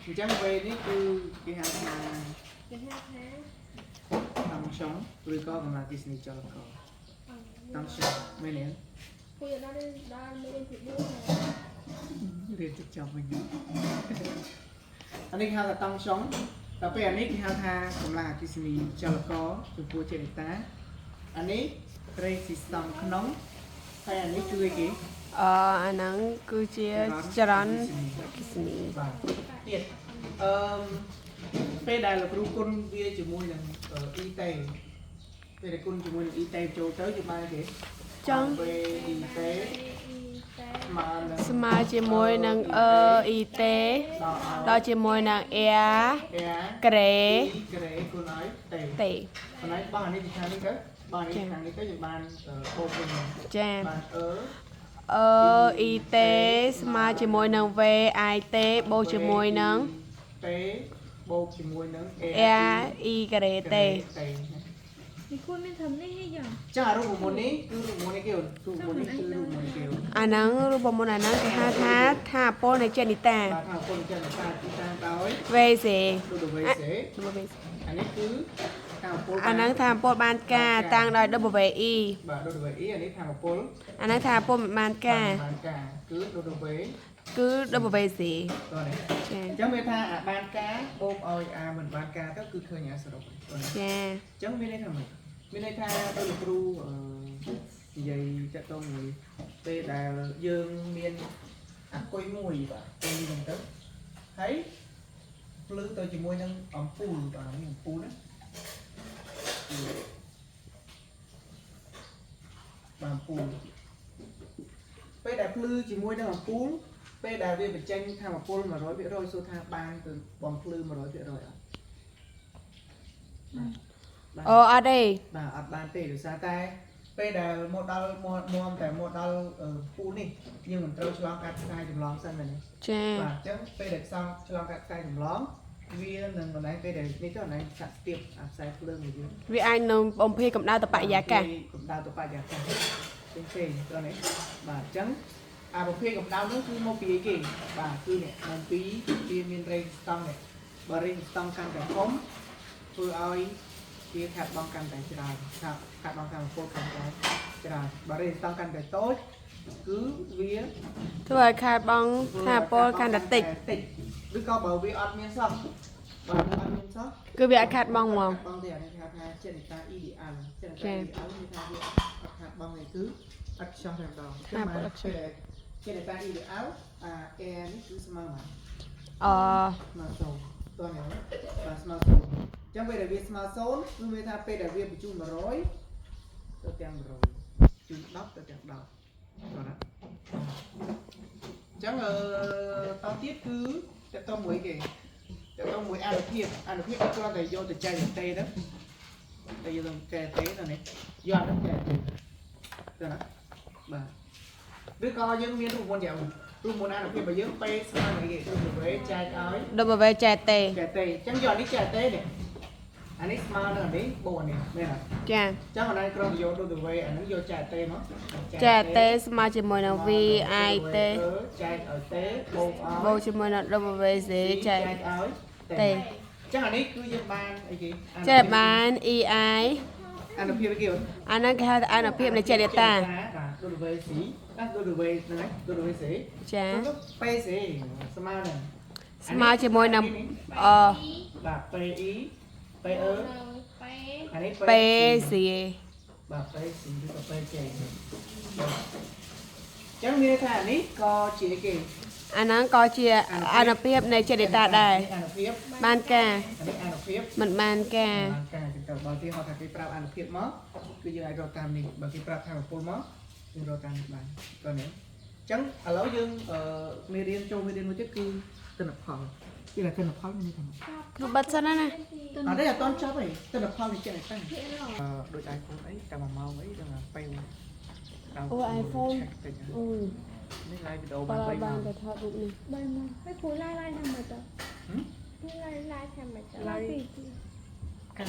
អញ្ចឹង V នេះគឺគេហៅថា គេហៅថា តង់ស្យុងឬក៏កម្លាំងអគ្គិសនីចលករតង់ស្យុងមែនទេ គួរដល់ដល់មេរៀនទី4 រៀនចិត្តចប់វិញអានេះគេហៅថាតង់ស្យុងដល់ពេលអានេះគេហៅថាកម្លាំងអគ្គិសនីចលករចំពោះចេនិតាអានេះរេស៊ីស្តង់ក្នុងហើយអានេះគឺអីគេ អឺអាហ្នឹងគឺជាចរន្តអគ្គិសនី បាទទៀតអឺមពេលដែលលោកគ្រូគុណវាជាមួយនឹង IT ពេលដែលគុណជាមួយនឹង IT ចូលទៅយើងបានគេ ចង់ VIT ស្មើនឹង ស្មើជាមួយនឹង E T ដល់ឲ្យ ដល់ជាមួយនឹង R R ក្រេ E ក្រេគុណឲ្យ T T ប៉ុន្តែបោះអានេះពីខាងនេះទៅបោះអានេះពីខាងនេះទៅយើងបានបូកវិញ ចា បាន E E T ស្មើជាមួយនឹង V I T បូកជាមួយនឹង T បូកជាមួយនឹង R E ក្រេ T T នេះគួរមានធ្វើនេះហីយ៉ាង ចារូបមន្តនេះគឺរូបមន្តនេះគេរូបមន្តនេះគឺរូបមន្តគេ អាហ្នឹងរូបមន្តអាហ្នឹងគេហៅថាថាពលនៃចេនិតា បាទថាគុណចន្ទតាទីតាមដោយ V C ដូចវេសេ W C អានេះគឺថាពល អាហ្នឹងថាពលបានការតាំងដោយ W E បាទដូចវេអ៊ីអានេះថាពល អាហ្នឹងថាពលមិនបានការ បានការគឺដូចវេ គឺ W C តោះនេះ ចា អញ្ចឹងវាថាអាបានការបូកឲ្យអាមិនបានការទៅគឺឃើញអាសរុបតោះនេះ ចា អញ្ចឹងមានន័យថាម៉េចមានន័យថាដោយលោកគ្រូអឺនិយាយតាក់ទងមួយពេលដែលយើងមានអាគុយមួយបាទគុយហ្នឹងទៅហើយភ្លឺទៅជាមួយនឹងអំពូលបាទនេះអំពូលណាបាទអំពូលពេលដែលភ្លឺជាមួយនឹងអំពូលពេលដែលវាបញ្ចេញថាអំពូល100%សួរថាបានទៅបំភ្លឺ100%អត់បាទ អូអត់ទេ បាទអត់បានទេដោយសារតែពេលដែលមកដល់មកមតែមកដល់ពូលនេះយើងមិនត្រូវឆ្លងកាត់ខ្សែចម្លងសិនមែនទេ ចា បាទអញ្ចឹងពេលដែលខ្សែឆ្លងកាត់ខ្សែចម្លងវានឹងកន្លែងពេលដែលនេះទៅកន្លែងសាក់ស្ទាបអាខ្សែភ្លើងរបស់យើង វាអាចនឹងបំភាយកម្ដៅទៅបរិយាកាស កម្ដៅទៅបរិយាកាសផ្សេងផ្សេងៗតោះនេះបាទអញ្ចឹងអាប្រភេទកម្ដៅហ្នឹងគឺមកពីអីគេបាទគឺនេះមកពីវាមានរេស្តង់នេះបើរេស្តង់កាន់តែធំធ្វើឲ្យវាខាត់បងកាន់តែច្រើនខាត់ខាត់បងកាន់ពលកាន់តែច្រើនបើរេស្តង់កាន់តែតូចគឺវា ធ្វើឲ្យខាតបង់ថាពលកាន់តែតិច តិចឬក៏បើវាអត់មានសោះបើវាអត់មានសោះ គឺវាអត់ខាតបង់ហ្មង បងទេអានេះគេហៅថាចេនិតា EDL ចេនិតា EDL មានថាវាអត់ខាតបងទេគឺអត់ខ្ចោះតែម្ដងចេនិតា EDL អា A នេះគឺស្មើមក អ ស្មើ0តោះនេះបាទស្មើ0អញ្ចឹងពេលដែលវាស្មើ0គឺមានថាពេលដែលវាបញ្ជូន100ទៅទាំង100ជូន10ទៅទាំង10តោះណាអញ្ចឹងអឺតទៀតគឺតកតមួយគេតកតមួយអនុភាពអនុភាពគឺគ្រាន់តែយកទៅចែកទេទៅតែយកទៅចែកទេទៅនេះយកអានោះចែកទេទៅណាបាទឬក៏យើងមានរូបមន្តយ៉ាងរូបមន្តអនុភាពរបស់យើង P ស្មើនឹងគេគឺ V ចែកឲ្យ W ចែកទេ ចែកទេអញ្ចឹងយកអានេះចែកទេនេះអានេះស្មើនឹងអានេះបូកអានេះមែនអត់ ចា អញ្ចឹងអានេះក្រុមយកដូចទៅ V អានេះយកចែកទេមក ចែកទេស្មើជាមួយនឹង V I T ចែកឲ្យទេបូកឲ្យ បូកជាមួយនឹង W C ចែក ចែកឲ្យ ទេ អញ្ចឹងអានេះគឺយើងបានអីគេ ចែកបាន E I អនុភាពអីគេ អាហ្នឹងគេហៅថាអនុភាពនៃចេនិតា បាទដូច V C បាទដូច V ហ្នឹងហើយដូច V C ចា P C ស្មើនឹង ស្មើជាមួយនឹងអ បាទ P E P E ប៉េ អានេះ P C បាទ P C ឬក៏ P J បាទអញ្ចឹងមានន័យថាអានេះក៏ជាអីគេ អាហ្នឹងក៏ជាអនុភាពនៃចេនិតាដែរ នេះអនុភាព បានការ អានេះអនុភាព មិនបានការ បានការចឹងទៅបើទីហោថាគេប្រាប់អនុភាពមកគឺយើងអាចរកតាមនេះបើគេប្រាប់ថាពលមកយើងរកតាមនេះបានតោះនេះអញ្ចឹងឥឡូវយើងអឺមេរៀនចូលមេរៀនមួយទៀតគឺទិន្នផលគេថាទិន្នផលមានន័យថាម៉េច គ្រូបិទសិនណាណា អត់ទេអត់តន់ចប់ទេទិន្នផលវាចេះតែតាំងអឺដូច iPhone អីតែ1ម៉ោងអីដល់ពេល អូ iPhone តិច អូ នេះ live វីដេអូបាន បើ 3ម៉ោង បានតែថតរូបនេះ បីមកហើយគ្រូឡាយឡាយធ្វើម៉េចទៅគ្រូឡាយឡាយធ្វើម៉េចទៅឡាយពី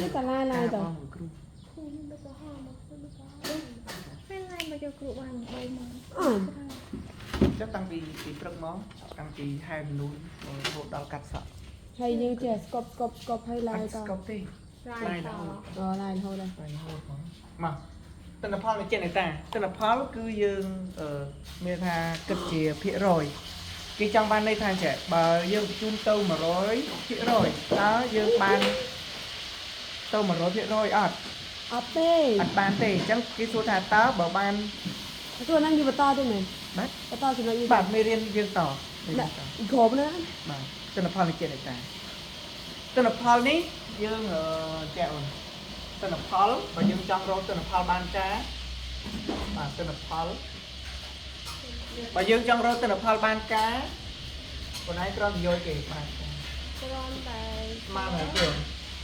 នេះតាឡាឡាយត បងគ្រូ គ្រូមិនទៅហៅមកគ្រូមិនទៅហើយឡាយមកយកគ្រូបាន3ម៉ោង អឺ ចុះតាំងពីពីព្រឹកមកតាំងពីហែមនូនរហូតដល់កាត់សក់ ហើយយើងចេះស្កប់ស្កប់ស្កប់ហើយឡាយត ស្កប់ទេ ឡាយត អូឡាយរហូតហើយ ឡាយរហូតហ្មងមកទិន្នផលនៃចេនតាទិន្នផលគឺយើងអឺមានថាគិតជាភាគរយគេចង់បានន័យថាចេះបើយើងបញ្ជូនទៅ100%តើយើងបានទៅ100%អត់ អត់ទេ អត់បានទេអញ្ចឹងគេសួរថាតើបើបាន ទោះហ្នឹងយើងបន្តទេមែន បាទ បន្តចំណុចយើង បាទមេរៀនយើងតមេរៀនត ក្រុមហ្នឹង បាទទិន្នផលនៃចេនតាទិន្នផលនេះយើងអឺចែកអូនទិន្នផលបើយើងចង់រកទិន្នផលបានការបាទទិន្នផលបើយើងចង់រកទិន្នផលបានការខ្លួនឯងគ្រាន់តែយកគេបានការ គ្រាន់តែ ស្មើនឹងគេ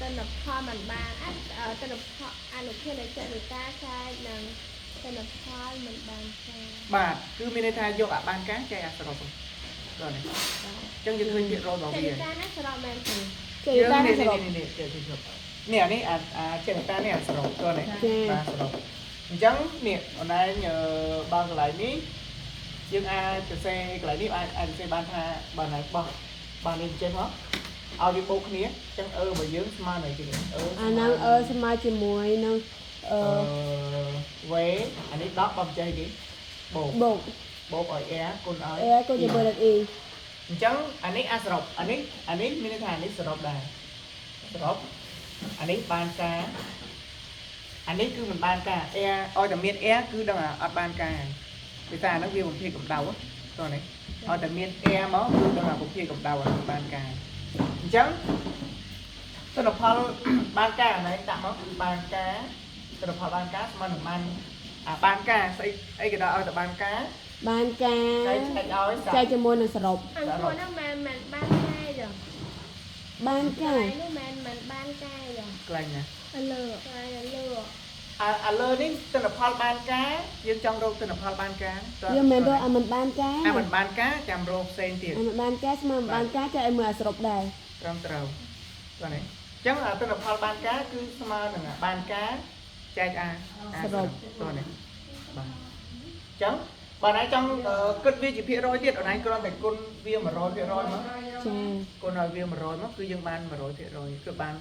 ទិន្នផលមិនបានអត់ទិន្នផលអនុភាគនៃចរិតាចែកនឹងទិន្នផលមិនបានការ បាទគឺមានន័យថាយកអាបានការចែកអាសរុបដល់នេះ បាទ អញ្ចឹងយើងឃើញភាគរយរបស់ ច វា រិតាណាសរុបមែនទេ ចេះតា នេះ សរុប នេះនេះនេះអានេះអាអាចេនតានេះអាសរុបតនេះ ចា បាទសរុបអញ្ចឹងនេះអូនឯងបើកន្លែងនេះយើងអាចសរសេរកន្លែងនេះអាចអាចសរសេរបានថាបើណៃបោះបាននេះចេះមកឲ្យវាបូកគ្នាអញ្ចឹងអឺបើយើងស្មើនឹងគេអឺ អាហ្នឹងអឺស្មើជាមួយនឹងអឺ អឺវេអានេះ10បើមិនចេះគេបូក បូក បូកឲ្យ r គុណឲ្យ អេកូនជាមួយនឹង E អញ្ចឹងអានេះអាសរុបអានេះអានេះមានន័យថាអានេះសរុបដែរសរុបអានេះបានការអានេះគឺមិនបានការ r ឲ្យតែមាន r គឺដឹងថាអត់បានការពីថាអាហ្នឹងវាបំភាយកម្ដៅតោះនេះឲ្យតែមាន r មកគឺដឹងថាបំភាយកម្ដៅអាហ្នឹងបានការអញ្ចឹងទិន្នផល បានការអានេះដាក់មកគឺបានការទិន្នផលបានការស្មើនឹងបានអាបានការស្អីអីក៏ដោយឲ្យតែបានការ បានការ ចែកចែកឲ្យសា ចែកជាមួយនឹងសរុប អង្គហ្នឹងមិនមិនបានកែចុះ បានក ន្ ារ លែងនោះមិនមិនបានកែចុះ កន្លែងណា អលើកន្លែងអលើ អាអាលើនេះទិន្នផលបានការយើងចង់រកទិន្នផលបានការតើ យើងមិនមែនរកអាមិនបានការ អាមិនបានការចាំរកផ្សេងទៀត អាមិនបានការស្មើមិនបានការចែកឲ្យមើលអាសរុបដែរ ត្រឹមត្រូវតើនេះអញ្ចឹងអាទិន្នផលបានការគឺស្មើនឹងអាបានការចែកអាអាតើនេះបាទអញ្ចឹងបើណៃចង់គិតវាជាភាគរយទៀតអនឯងគ្រាន់តែគុណវា100%មក ចា គុណឲ្យវា100មកគឺយើងបាន100%គឺបាន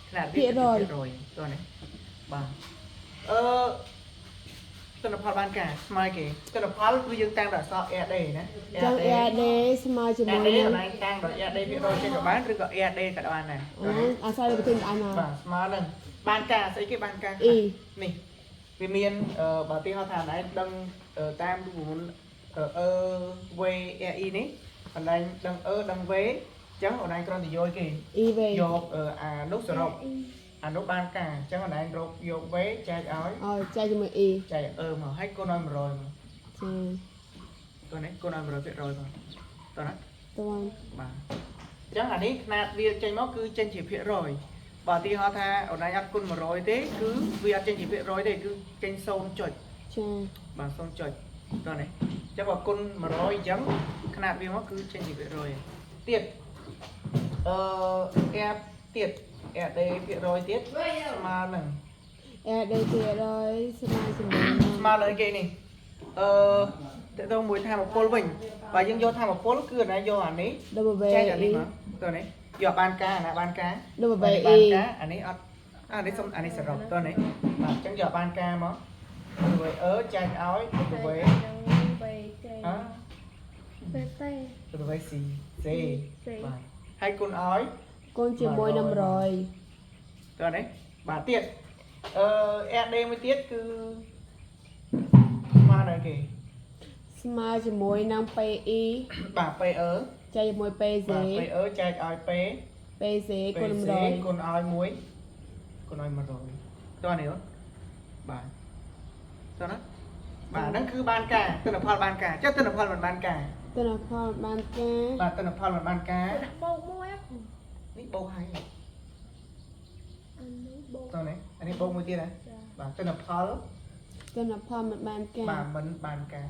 ຂະຫນាតវា ភាគរយ ភាគរយតើនេះបាទអឺទិន្នផលបានការស្មើគេទិន្នផលគឺយើងតាំងដោយអក្សរ RD ណា ចឹង AD ស្មើជាមួយ RD នឹង កន្លែងតាំងដោយ RD ភាគរយចេះក៏បានឬក៏ RD ក៏បានដែរ អាហ្នឹងអាស្រ័យលើប្រធានឯងមក បាទស្មើនឹងបានការស្អីគេបានការ E នេះវាមានបើទីហោថាណែដឹងតាមរូបមន្តអឺ V R E នេះកន្លែងដឹងអឺដឹង V អញ្ចឹងអូនឯងគ្រាន់តែយកគេ E V យកអានោះសរុបអានោះបានការអញ្ចឹងអូនឯងរកយក V ចែកឲ្យ ឲ្យចែកជាមួយ E ចែកអឺមកឲ្យគុណឲ្យ100មក ចា តោះនេះគុណឲ្យ100%មកតោះណា តើ បាទអញ្ចឹងអានេះຂະຫນាតវាចេញមកគឺចេញជាភាគរយបើទីហោថាអូនឯងអត់គុណ100ទេគឺវាអត់ចេញជាភាគរយទេគឺចេញ0ចុច ចា បាទ0ចុចតោះនេះអញ្ចឹងបើគុណ100អញ្ចឹងຂະຫນាតវាមកគឺចេញជាភាគរយទៀតអឺ R ទៀត RD ភាគរយទៀតស្មើនឹង AD ភាគរយស្មើជាមួយនឹង ស្មើនឹងគេនេះអឺតើទៅមួយធម្មពលវិញបើយើងយកធម្មពលគឺអាណាយកអានេះ W ចែកអានេះមកតើនេះយកបានការអាណាបានការ W អានេះបាន E ការអានេះអត់អានេះសុំអានេះសរុបតើនេះបាទអញ្ចឹងយកបានការមក W E ចែកឲ្យ W នឹង V J អ V T W C C C បាទហើយគុណឲ្យ គុណជាមួយនឹង100 តើនេះបាទទៀតអឺ RD មួយទៀតគឺស្មើដល់គេ ស្មើជាមួយនឹង PE បាទ PE ចែកជាមួយ PZ បាទ PE ចែកឲ្យ P PZ គុណ PC 100 គុណឲ្យ1គុណឲ្យ100តើនេះអូនបាទតើណាបាទហ្នឹងគឺបានការទិន្នផលបានការចុះទិន្នផលមិនបានការ ទិន្នផលបានការ បាទទិន្នផលមិនបានការ ដាក់បូកមួយ នេះបូកហើយ អានេះបូក តើនេះអានេះបូកមួយទៀតហ៎ ចា បាទទិន្នផល ទិន្នផលមិនបានការ បាទមិនបានការ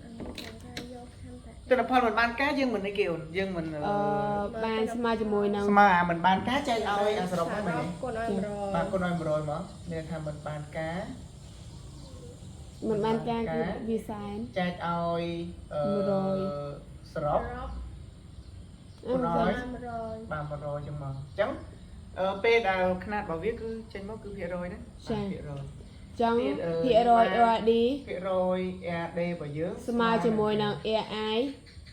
អានេះចាំថាយកខាងតែ ទិន្នផលមិនបានការយើងមិនអីគេអូនយើងមិន អឺបានស្មើជាមួយនឹង ស្មើអាមិនបានការចែកឲ្យអាសរុបហ្នឹងមែនទេ គុណឲ្យ100 បាទគុណឲ្យ100មកមានថាមិនបានការ មិនបានការគឺវាសែន ចែកឲ្យអឺ 100 សរុប អ គុណឲ្យ 100 បាទ100ចឹងមកអញ្ចឹងអឺពេលដែលຂະຫນាតរបស់វាគឺចេញមកគឺភាគរយណាបាទភាគរយ ចឹង ទៀតអឺ ភាគរយ ARD ភាគរយ RD របស់យើង ស្មើជាមួយនឹង AI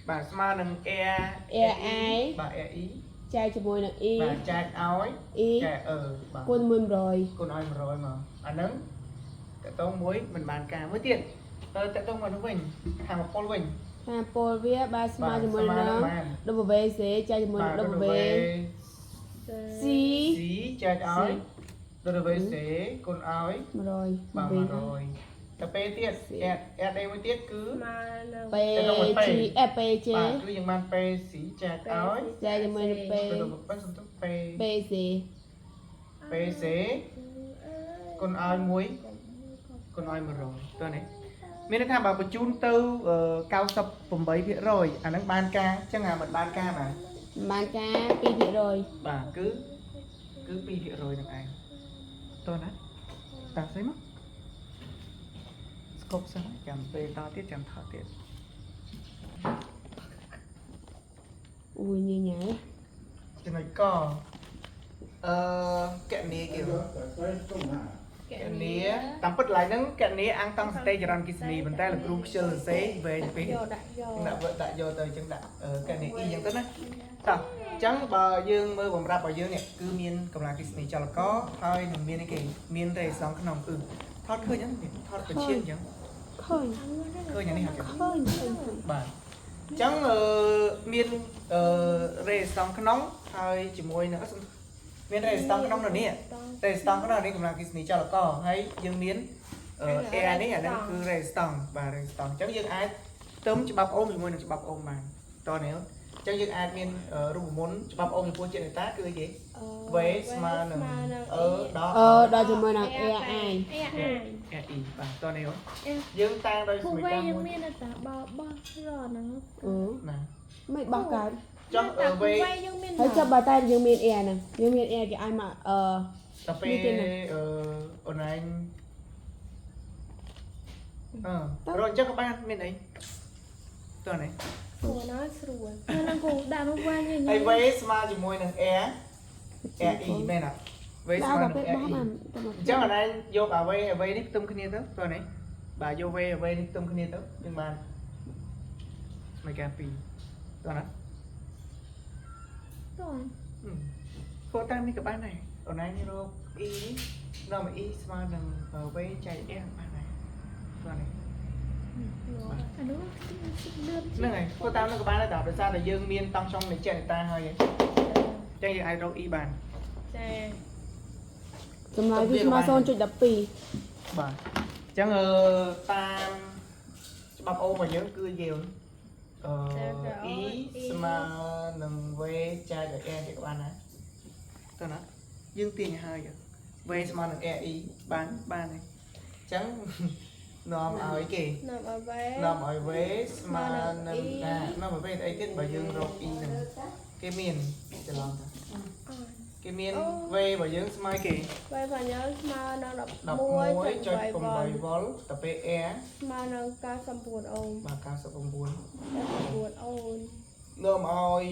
បាទស្មើនឹង R AI បាទ RE ចែកជាមួយនឹង E បាទចែកឲ្យ E ចែកអឺបាទ គុណ100 គុណឲ្យ100មកអាហ្នឹងតកតងមួយមិនបានការមួយទៀតទៅតកតងមកនោះវិញខាងពលវិញ ថាពលវាបាទស្មើ បាទ ជាមួយ ស្មើ នឹង នឹងបាន WC ចែកជាមួយនឹង W C C ចែកឲ្យ WC គុណឲ្យ 100 បាទ100តែពេលទៀត R RD មួយទៀតគឺ ស្មើនឹង P ទៅក្នុង G F P J បាទគឺយើងបាន P C ចែកឲ្យ ចែកជាមួយនឹង P ទៅទៅសំទុះ P P C P C គុណឲ្យ1គុណឲ្យ100តើនេះមានន័យថាបើបញ្ជូនទៅ98%អាហ្នឹងបានការអញ្ចឹងអាមិនបានការបាទ បានការ2% បាទគឺគឺ2%ហ្នឹងឯងតើណាតាមស្អីមកស្គប់សិនចាំពេលតទៀតចាំថតទៀត អូយញ៉ៃញ៉ៃ ចំណុចកអឺកណនីគេកណនីតាមពិតឡើយហ្នឹងកណនីអាំងតង់សតេចរន្តគិសនីប៉ុន្តែលោកគ្រូខ្ជិលសរសេរវែងពេក យកដាក់យក ដាក់វដាក់យកទៅអញ្ចឹងដាក់កណនី E អញ្ចឹងទៅណាតោះអញ្ចឹងបើយើងមើលបំរាប់របស់យើងនេះគឺមានកម្លាំងគិសនីចលករហើយនឹងមានអីគេមានរេសង់ក្នុងអឺថតឃើញហ្នឹងថតបញ្ជាអញ្ចឹង ឃើញ ឃើញអានេះហ่ะ ឃើញឃើញឃើញ បាទអញ្ចឹងអឺមានអឺរេសង់ក្នុងហើយជាមួយនឹងអឺសំមានរេសង់ក្នុងនៅនេះរេសង់ក្នុងនេះកម្លាំងគិសនីចលករហើយយើងមានអឺ air នេះអាហ្នឹងគឺរេសង់បាទរេសង់អញ្ចឹងយើងអាច ខ្ទឹមច្បាប់អូមជាមួយនឹងច្បាប់អូមបានតោះនេះអញ្ចឹងយើងអាចមានរូបមន្តច្បាប់អូមចំពោះជាតិតាគឺអីគេ V ស្មើនឹង E ដល់ អឺដល់ជាមួយនឹង A I A I E បាទតោះនេះយើងតាំងដោយ ពូ សមីការ វេយើង មួយ មានតែបោបោះរហ្នឹង អឺ ណា មិនបោះកើត ចង់ តែ V ពូវេយើងមាន ហើយចាប់បើតែយើងមាន air ហ្នឹងយើងមាន air គេឲ្យមកអឺ ដល់ពេល មានទៀតណា អឺអូនឯងអឺរកអញ្ចឹងក៏បានមានអីតោះនេះ ស្រួលណាស់ស្រួលហ្នឹងគូដាក់មកវិញញ៉ៃ ហើយ V ស្មើជាមួយនឹង R R E មែនអត់ V ស្មើ ដល់ នឹង R ពេលបោះ E បានតែមក អញ្ចឹងអនឯងយកអ្វីអ្វីនេះផ្ទឹមគ្នាទៅតោះនេះបាទយកអ្វីអ្វីនេះផ្ទឹមគ្នាទៅយើងបានស្មីការ2តោះណា តោះ ហឹមធ្វើតាមនេះក៏បានដែរអូនឯងរក e នេះនាំ e ស្មើនឹង v ចែក r បានដែរតោះនេះ អានោះលឿន ហ្នឹងហើយធ្វើតាមនោះក៏បានដែរតើដោយសារតែយើងមានតង់ចង់នៃចេតតាហើយអញ្ចឹងយើងអាចរក e បាន ចា ចម្លើយវាស្មើ0.12 បាទអញ្ចឹងអឺតាមច្បាប់អូមរបស់យើងគឺយើងអឺ e ស្មើនឹង v ចែកឲ្យ r គេក៏បានដែរតើណាយើងទាញឲ្យហើយ v ស្មើនឹង r e បានបានហើយអញ្ចឹង នាំឲ្យគេ នាំឲ្យវេ នាំឲ្យ v ស្មើនឹងណានាំឲ្យ v អីទៀតបើយើងរក e ហ្នឹងគេមានច្រឡំតាគេមាន v របស់យើងស្មើគេ វេបញ្ញាស្មើនឹង 11.8 11.8 វ៉ុលទៅពេល r ស្មើនឹង99អូម បាទ99 99អូម នាំឲ្យ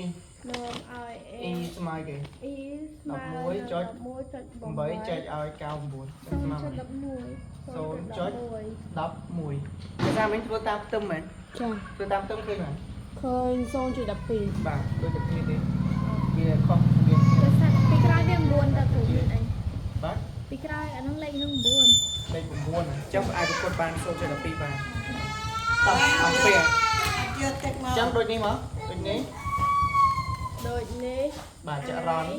នាំឲ្យ e ស្មើគេ E ស្មើនឹង 11.8 11.8 ចែកឲ្យ99ចឹងស្មើ 0.11 0.11ភាសាមិញធ្វើតាមខ្ទឹមមែន ចា ធ្វើតាមខ្ទឹមឃើញមែន ឃើញ0.12 បាទដូចតែគ្នាទេវាខុសវា ទៅសាក់ពីក្រោយវា9ទៅគ្រូមានអី បាទ ពីក្រោយអាហ្នឹងលេខហ្នឹង9 លេខ9អញ្ចឹងអាចប្រកួតបាន0.12បានតោះអំពែ យកទឹកមក អញ្ចឹងដូចនេះមកដូចនេះ ដូចនេះ បាទចរន្ត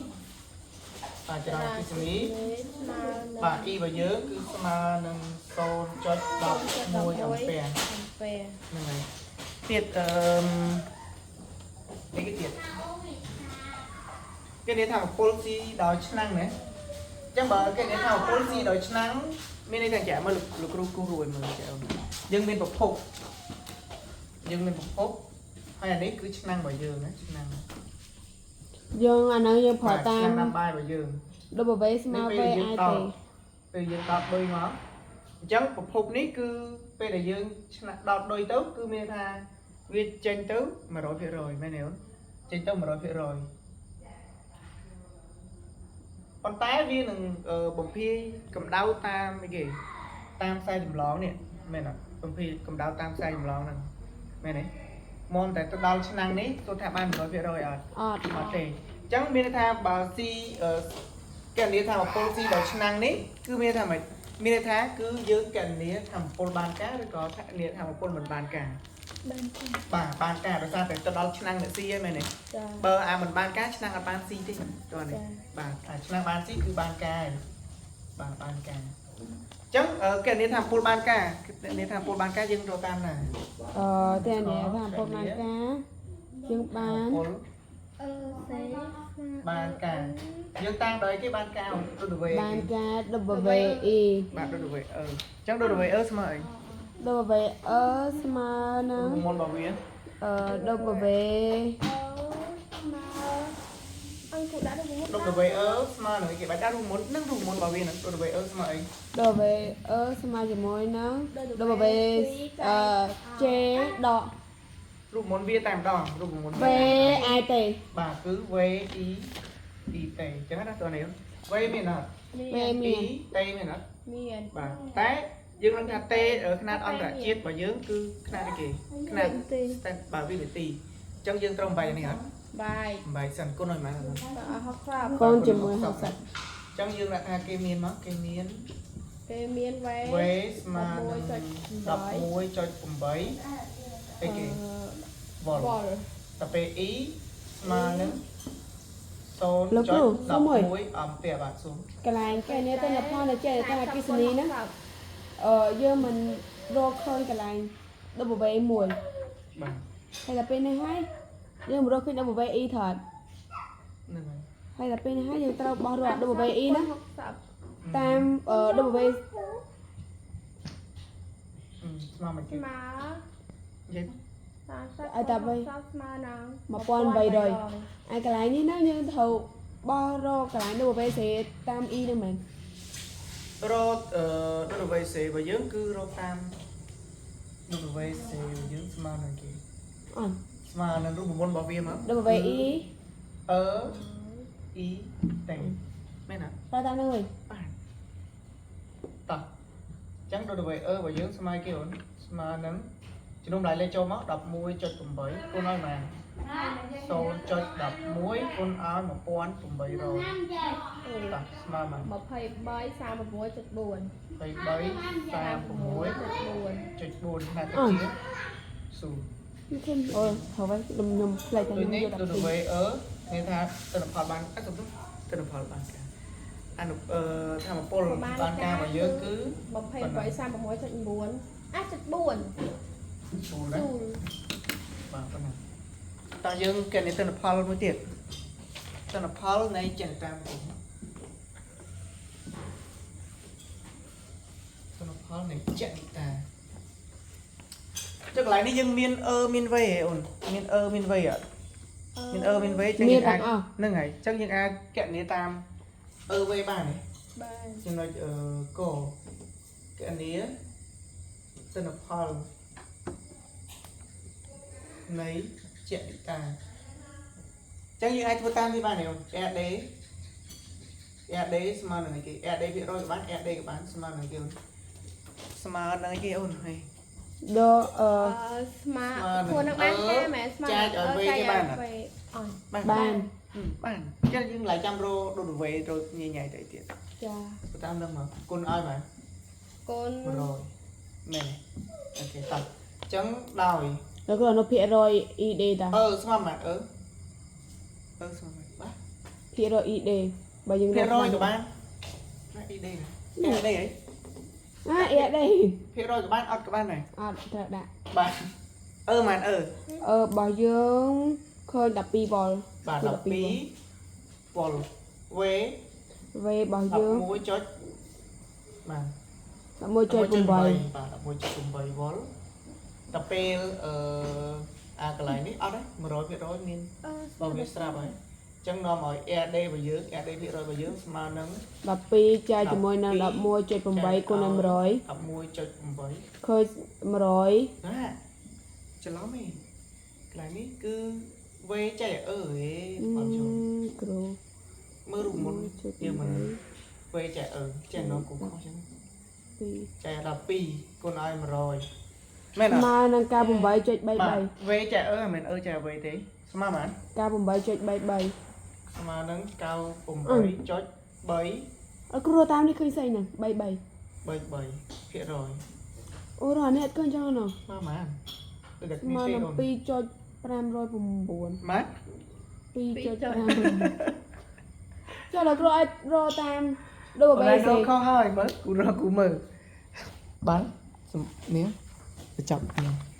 បាទចរន្តអគ្គិសនី ស្មើនឹង បាទ E របស់យើងគឺស្មើនឹង0.11អំពែ អំពែ ហ្នឹងហើយទៀតអឺនេះគេទៀតគេនិយាយថាអំពូលស៊ីដោយឆ្នាំងណាអញ្ចឹងបើគេនិយាយថាអំពូលស៊ីដោយឆ្នាំងមានន័យថាចាមើលលោកគ្រូគូសរួយមើលចាយើងមានប្រភពយើងមានប្រភពហើយអានេះគឺឆ្នាំងរបស់យើងណាឆ្នាំង យើងអាហ្នឹងយើងប្រើតាម ឆ្នាំងដាំបាយរបស់យើង W ស្មើ V នេះពេល I យើង T តោតពេលយើងតោតដូចមកអញ្ចឹងប្រភពនេះគឺពេលដែលយើងឆ្នាក់ដោតដូចទៅគឺមានន័យថាវាចេញទៅ100%មែនទេអូនអញ្ចឹង ចេញទៅ100%ប៉ុន្តែវានឹងបំភាយកម្ដៅតាមអីគេតាមខ្សែចម្លងនេះមែនអត់បំភាយកម្ដៅតាមខ្សែចម្លងហ្នឹងមែនទេមុនតែទៅដល់ឆ្នាំងនេះទោះថាបាន100%អត់ អត់ អត់ទេអញ្ចឹងមានន័យថាបើស៊ីកណនីថាអំពូលស៊ីដល់ឆ្នាំងនេះគឺមានន័យថាម៉េចមានន័យថាគឺយើងកណនីថាអំពូលបានការឬក៏ថានីថាអំពូលមិនបានការ បានចា បាទបានការដោយសារតែទៅដល់ឆ្នាំងអ្នកស៊ីហ្នឹងមែនទេ ចា បើអាមិនបានការឆ្នាំងអត់បានស៊ីទេតោះនេះ ចា បាទអាឆ្នាំងបានស៊ីគឺបានការហើយបាទបានការអញ្ចឹងកណនីថាអំពូលបានការកណនីថាអំពូលបានការយើងរកតាមណា តែនេះថាពុកបានការយើងបាន អំពូល អឺសេ បានការយើងតាំងដោយគេបានការដូចវេ បានការ W E បាទដូចវេអឺអញ្ចឹងដូចវេអឺស្មើអី W E ស្មើនឹង មុនរបស់វា អឺ W អឺស្មើអង្គដាក់រូបមន្ត ដូចវេអឺស្មើនឹងគេបាច់ដាក់រូបមន្តនឹងរូបមន្តរបស់វានឹងដូចវេអឺស្មើអី W E ស្មើជាមួយនឹង W អឺ J ដក រូបមន្តវាតែម្ដងរូបមន្ត V I T បាទគឺ V E E T អញ្ចឹងណាតើនេះ V មានអត់ V មាន E T មានអត់ មាន បាទតែយើងនឹងថា T ຂະຫນាតអន្តរជាតិរបស់យើងគឺຂະຫນាតអីគេຂະຫນាតបាទវិនាទីអញ្ចឹងយើងត្រូវបំបែកនេះអត់ បាយ បំបែកសិនគុណឲ្យម៉ែន អស់60 កូនជាមួយ អញ្ចឹងយើងដាក់ថាគេមានមកគេមាន គេមានវ៉េ V ស្មើនឹង11.8អីគេវ៉ុល វ៉ុល តែពេល E ស្មើនឹង0.11អំពែបាទសូមក ន្លែងគេនេះទៅនៅផលនៅចេះតែអគិសនីណាអឺយើងមិនរកឃើញកន្លែង W មួយ បាទ ហើយដល់ពេលនេះហើយយើងមិនរកឃើញ W E ថត ហ្នឹងហើយ ហើយដល់ពេលនេះហើយយើងត្រូវបោះរក W E ណា 60 តាម W ស្មើមិនគេ ស្មើ និយាយ 30ស្មើនឹង 1800ឯកន្លែងនេះណាយើងត្រូវបោះរកកន្លែង W C តាម E ហ្នឹងមែន រកអឺ W C របស់យើងគឺរកតាម W C របស់យើងស្មើនឹងគេ អត់ ស្មើនឹងរូបមន្តរបស់វាមក W E អឺ E តេមែនអត់ ប្រើតាមហ្នឹងវិញ បាទតោះអញ្ចឹង W E របស់យើងស្មើគេអូនស្មើនឹងជំនុំតម្លៃលេខចូលមក11.8គុណឲ្យម៉ាន0.11គុណឲ្យ1800តោះស្មើម៉ាន 23 36.4 23 36.4ណាស់ទៅជាស៊ូ ខ្ញុំឃើញអូហើយខ្ញុំផ្លេចតែ ដូច ខ្ញុំ នេះដូច យក12 វេអឺមានថាទិន្នផលបានអត់សំទោសទិន្នផលបានការអនុអឺធម្មពលបានការរបស់យើងគឺ 28 36.9អា.4 ស៊ូណា ស៊ូល បាទប៉ុណ្ណាតោះយើងគណនាទិន្នផលមួយទៀតទិន្នផលនៃចលតាមគមទិន្នផលនៃចលតាចុះកន្លែងនេះយើងមានអឺមានវេហ៎អូនមានអឺមានវេអត់មានអឺមានវេចឹង មាន យើងអាច ទាំងអស់ ហ្នឹងហើយចឹងយើងអាចគណនាតាមអឺវេបានទេ បាទ ចំណុចអឺកគណនាទិន្នផលនៃចលតាចឹងយើងអាចធ្វើតាមនេះបានទេអូន RD RD ស្មើនឹងអីគេ RD ភាគរយក៏បាន RD ក៏បានស្មើនឹងអីគេអូនស្មើនឹងអីគេអូនហេ ដកអឺ អឺស្មើគួរនឹងបានការមែនស្មើ ចែកឲ្យវេគេបានអត់ អត់ បាន បាន បានចឹងយើងឡើយចាំរដូវេរញ៉ៃញ៉ៃទៅទៀត ចា ទៅតាមនឹងមកគុណឲ្យបាន កូន 100មែនទេអូខេតោះអញ្ចឹងដោយ แล้วก็អនុភាគរយ ED តា អឺស្មើប៉ុន្មានអឺអឺស្មើប៉ុន្មានបាទ ភាគរយ ED បើយើង ភាគរយក៏បានណា ED ណា ED អី អា ED ភាគរយក៏បានអត់ក៏បានដែរ អត់ត្រូវដាក់ បាទអឺម៉ានអឺ អឺរបស់យើងឃើញ12វ៉ុល បាទ12វ៉ុល V វេរបស់យើង 11ចុចបាទ 11.8 បាទ11.8វ៉ុលតែពេលអឺអាកន្លែងនេះអត់ទេ100%មាន អឺ បើវាស្រាប់ហើយអញ្ចឹងនាំឲ្យ RD របស់យើង RD ភាគរយរបស់យើងស្មើនឹង 12ចែកជាមួយនឹង11.8គុណនឹង100 11.8 ឃើញ100 ណាច្រឡំឯងកន្លែងនេះគឺ V ចែកអឺហេអត់យល់ គ្រូ មើលរូបមុនយើងមិន V ចែកអឺចែកនំគូខុសចឹង 2 ចែក12គុណឲ្យ100មែនអត់ ស្មើនឹង98.33 បាទ V ចែកអឺមិនមែនអឺចែក V ទេស្មើប៉ុន្មាន 98.33 ស្មើនឹង98.3 អត់គ្រូតាមនេះឃើញស្អីហ្នឹង33 33ភាគរយ អូរនេះអត់ឃើញចឹងណោះ ស្មើប៉ុន្មានដូចតែ ស្មើនឹង គ្នាទេអូន 2.509 ម៉ាត់ 2.5ចុះដល់គ្រូអាចរកតាមដូ អូនឯង បេ រកខុសហើយមើលគូរកគូមើលបានសំនេះបញ្ចប់នេះ